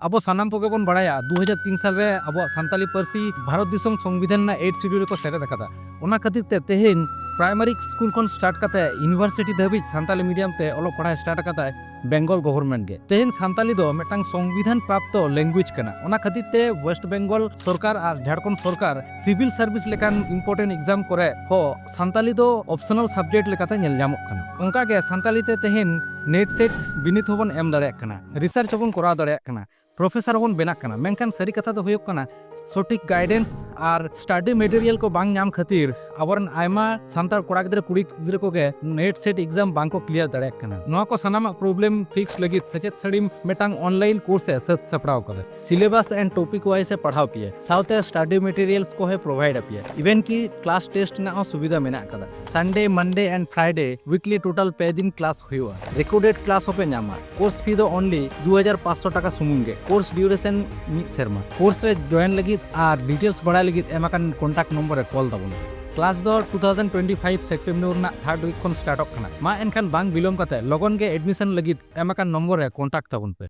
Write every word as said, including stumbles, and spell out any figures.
ᱟᱵᱚ ᱥᱟᱱᱟᱢ ᱠᱚᱜᱮ ᱵᱚᱱ ᱵᱟᱲᱟᱭᱟ, ᱫᱩ ᱦᱟᱡᱟᱨ ᱛᱤᱱ ᱥᱟᱞ ᱨᱮ ᱟᱵᱚᱣᱟᱜ ᱥᱟᱱᱛᱟᱞᱤ ᱯᱟᱹᱨᱥᱤ ᱵᱷᱟᱨᱚᱛ ᱫᱤᱥᱚᱢ ᱥᱚᱝᱵᱤᱫᱷᱟᱱ ᱨᱮᱱᱟᱜ ᱮᱭᱤᱴ ᱥᱤᱰᱤᱭᱩᱞ ᱨᱮᱠᱚ ᱥᱮᱞᱮᱫ ᱟᱠᱟᱫᱟ᱾ ᱚᱱᱟ ᱠᱷᱟᱹᱛᱤᱨ ᱛᱮ ᱛᱮᱦᱮᱧ ᱯᱨᱟᱭᱢᱟᱨᱤ ᱥᱠᱩᱞ ᱠᱷᱚᱱ ᱥᱴᱟᱨᱴ ᱠᱟᱛᱮ ᱤᱭᱩᱱᱤᱵᱷᱟᱨᱥᱤᱴᱤ ᱫᱷᱟᱹᱵᱤᱡ ᱥᱟᱱᱛᱟᱞᱤ ᱢᱤᱰᱤᱭᱟᱢ ᱛᱮ ᱚᱞᱚᱜ ᱯᱟᱲᱦᱟᱣ ᱥᱴᱟᱨᱴ ᱟᱠᱟᱫᱟᱭ ᱵᱮᱝᱜᱚᱞ ᱜᱚᱵᱷᱚᱨᱱᱢᱮᱱᱴ ᱜᱮ᱾ ᱛᱮᱦᱮᱧ ᱥᱟᱱᱛᱟᱞᱤ ᱫᱚ ᱢᱤᱫᱴᱟᱝ ᱥᱚᱝᱵᱤᱫᱷᱟᱱ ᱯᱨᱟᱯᱛᱚ ᱞᱮᱝᱜᱩᱭᱮᱡᱽ ᱠᱟᱱᱟ᱾ ᱚᱱᱟ ᱠᱷᱟᱹᱛᱤᱨ ᱛᱮ ᱳᱭᱮᱥᱴ ᱵᱮᱝᱜᱚᱞ ᱥᱚᱨᱠᱟᱨ ᱟᱨ ᱡᱷᱟᱲᱠᱷᱚᱸᱰ ᱥᱚᱨᱠᱟᱨ ᱥᱤᱵᱤᱞ ᱥᱟᱨᱵᱷᱤᱥ ᱞᱮᱠᱟᱱ ᱤᱢᱯᱚᱨᱴᱮᱱᱴ ᱮᱠᱡᱟᱢ ᱠᱚᱨᱮ ᱦᱚᱸ ᱥᱟᱱᱛᱟᱞᱤ ᱫᱚ ᱚᱯᱥᱚᱱᱟᱞ ᱥᱟᱵᱡᱮᱠᱴ ᱞᱮᱠᱟᱛᱮ ᱧᱮᱞ ᱧᱟᱢᱚᱜ ᱠᱟᱱᱟ᱾ ᱚᱱᱠᱟᱜᱮ ᱥᱟᱱᱛᱟᱞᱤ ᱛᱮ ᱛᱮᱦᱮᱧ ᱱᱮᱴ ᱥᱮᱴ ᱵᱤᱱᱤᱰ ᱦᱚᱸᱵᱚᱱ ᱮᱢ ᱫᱟᱲᱮᱭᱟᱜ ᱠᱟᱱᱟ, ᱨᱤᱥᱟᱨᱪ ᱦᱚᱸᱵᱚᱱ ᱠᱚᱨᱟᱣ ᱫᱟᱲᱮᱭᱟᱜ ᱠᱟᱱᱟ, ᱯᱨᱚᱯᱷᱮᱥᱟᱨ ᱦᱚᱸᱵᱚᱱ ᱵᱮᱱᱟᱜ ᱠᱟᱱᱟ᱾ ᱢᱮᱱᱠᱷᱟᱱ ᱥᱟᱹᱨᱤ ᱠᱟᱛᱷᱟ ᱫᱚ ᱦᱩᱭᱩᱜ ᱠᱟᱱᱟ, ᱥᱚᱴᱷᱤᱠ ᱜᱟᱭᱰᱮᱱᱥ ᱟᱨ ᱥᱴᱟᱰᱤ ᱢᱮᱴᱮᱨᱤᱭᱟᱞ ᱠᱚ ᱵᱟᱝ ᱧᱟᱢ ᱠᱷᱟᱹᱛᱤᱨ ᱟᱵᱚᱨᱮᱱ ᱟᱭᱢᱟ ᱥᱟᱱᱛᱟᱲ ᱠᱚᱲᱟ ᱜᱤᱫᱽᱨᱟᱹ ᱠᱩᱲᱤ ᱜᱤᱫᱽᱨᱟᱹ ᱠᱚᱜᱮ ᱱᱮᱴ ᱥᱮᱴ ᱮᱠᱡᱟᱢ ᱵᱟᱝ ᱠᱚ ᱠᱞᱤᱭᱟᱨ ᱫᱟᱲᱮᱭᱟᱜ ᱠᱟᱱᱟ᱾ ᱱᱚᱣᱟ ᱠᱚ ᱥᱟᱱᱟᱢᱟᱜ ᱯᱨᱚᱵᱞᱮᱢ ᱯᱷᱤᱠᱥ ᱞᱟᱹᱜᱤᱫ ᱥᱮᱪᱮᱫ ᱥᱟᱹᱲᱤᱢ ᱢᱤᱫᱴᱟᱝ ᱚᱱᱞᱟᱭᱤᱱ ᱠᱳᱨᱥ ᱮ ᱥᱟᱹᱛ ᱥᱟᱯᱲᱟᱣ ᱠᱟᱫᱟ᱾ ᱥᱤᱞᱮᱵᱟᱥ ᱮᱱᱰ ᱴᱚᱯᱤᱠ ᱣᱟᱭᱤᱡ ᱮ ᱯᱟᱲᱦᱟᱣ ᱯᱮᱭᱟ, ᱥᱟᱶᱛᱮ ᱥᱴᱟᱰᱤ ᱢᱮᱴᱮᱨᱤᱭᱟᱞᱥ ᱠᱚᱦᱚᱸᱭ ᱯᱨᱚᱵᱷᱟᱭᱤᱰ ᱟᱯᱮᱭᱟ᱾ ᱤᱵᱷᱮᱱ ᱠᱤ ᱠᱞᱟᱥ ᱴᱮᱥᱴ ᱨᱮᱱᱟᱜ ᱦᱚᱸ ᱥᱩᱵᱤᱫᱷᱟ ᱢᱮᱱᱟᱜ ᱟᱠᱟᱫᱟ᱾ ᱥᱟᱱᱰᱮ, ᱢᱟᱱᱰᱮ ᱮᱱᱰ ᱯᱷᱨᱟᱭᱰᱮ ᱣᱤᱠᱞᱤ ᱴᱳᱴᱟᱞ ᱯᱮ ᱫᱤᱱ ᱠᱞᱟᱥ ᱦᱩᱭᱩᱜᱼᱟ᱾ ᱨᱮᱠᱚᱨᱰᱮᱰ ᱠᱞᱟᱥ ᱦᱚᱸᱯᱮ ᱧᱟᱢᱟ᱾ ᱠᱳᱨᱥ ᱯᱷᱤ ᱫᱚ ᱚᱱᱞᱤ ᱫᱩ ᱦᱟᱡᱟᱨ ᱯᱟᱸᱪᱥᱚ ᱴᱟᱠᱟ ᱥᱩᱢᱩᱝ ᱜᱮ᱾ ᱠᱳᱨᱥ ᱰᱤᱭᱩᱨᱮᱥᱚᱱ ᱢᱤᱫ ᱥᱮᱨᱢᱟ᱾ ᱠᱳᱨᱥ ᱨᱮ ᱡᱚᱭᱮᱱ ᱞᱟᱹᱜᱤᱫ ᱟᱨ ᱰᱤᱴᱮᱞᱥ ᱵᱟᱲᱟᱭ ᱞᱟᱹᱜᱤᱫ ᱮᱢ ᱟᱠᱟᱱ ᱠᱚᱱᱴᱟᱠᱴ ᱱᱚᱢᱵᱚᱨ ᱨᱮ ᱠᱚᱞ ᱛᱟᱵᱚᱱ ᱯᱮ᱾ ᱠᱞᱟᱥ ᱫᱚ two thousand twenty five September ᱨᱮᱱᱟᱜ ᱛᱷᱟᱨᱰ ᱣᱤᱠ ᱠᱷᱚᱱ ᱥᱴᱟᱨᱴᱚᱜ ᱠᱟᱱᱟ᱾ ᱢᱟ ᱮᱱᱠᱷᱟᱱ ᱵᱟᱝ ᱵᱤᱞᱚᱢ ᱠᱟᱛᱮ ᱞᱚᱜᱚᱱ ᱜᱮ ᱮᱰᱢᱤᱥᱚᱱ ᱞᱟᱹᱜᱤᱫ ᱮᱢ ᱟᱠᱟᱱ ᱱᱚᱢᱵᱚᱨ ᱨᱮ ᱠᱚᱱᱴᱟᱠᱴ ᱛᱟᱵᱚᱱ ᱯᱮ᱾